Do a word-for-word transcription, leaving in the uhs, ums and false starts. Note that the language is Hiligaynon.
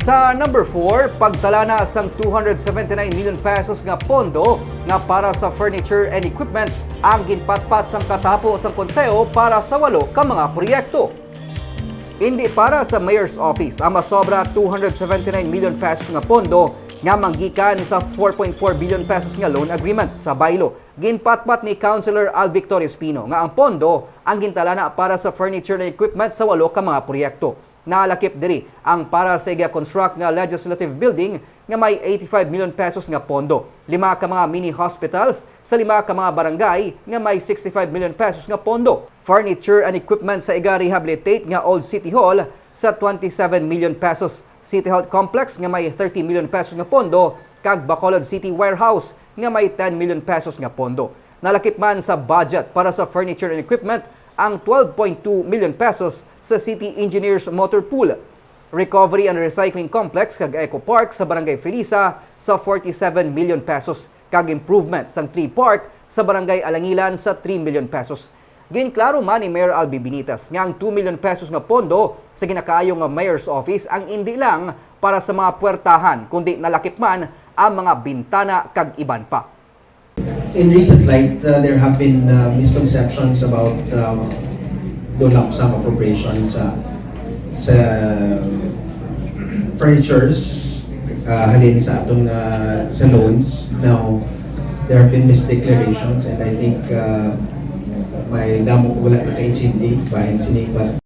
Sa number four, pagtala na sang two hundred seventy-nine million pesos nga pondo nga para sa furniture and equipment ang ginpatpat sang katapo sang konseho para sa walo ka mga proyekto. Indi para sa Mayor's Office ang masobra two hundred seventy-nine million pesos nga pondo nga manggikan sa four point four billion pesos nga loan agreement sa Baylo. Ginpatpat ni Councilor Al Victor Espino nga ang pondo ang gintalana para sa furniture and equipment sa walo ka mga proyekto. Nalakip diri ang para sa iga-construct nga legislative building nga may eighty-five million pesos nga pondo, lima ka mga mini hospitals sa lima ka mga barangay nga may sixty-five million pesos nga pondo, furniture and equipment sa iga-rehabilitate nga Old City Hall sa twenty-seven million pesos, City Health Complex nga may thirty million pesos nga pondo, kag Bacolod City Warehouse nga may ten million pesos nga pondo. Nalakip man sa budget para sa furniture and equipment ang twelve point two million pesos sa City Engineers Motor Pool, Recovery and Recycling Complex kag Eco Park sa Barangay Felisa sa forty-seven million pesos, kag improvement sang Tree Park sa Barangay Alangilan sa three million pesos. Ginklaro man ni Mayor Albi Benitez nga ang two million pesos nga pondo sa ginakaayo nga Mayor's Office ang indi lang para sa mga puwertahan, kundi nalakip man ang mga bintana kag iban pa. In recent light, uh, there have been uh, misconceptions about uh, the lump sum appropriation sa sa furnitures uh, halin sa atong uh, sa loans. Now, there have been misdeclarations, and I think uh, may damo wala nakaintindi bahin sini, but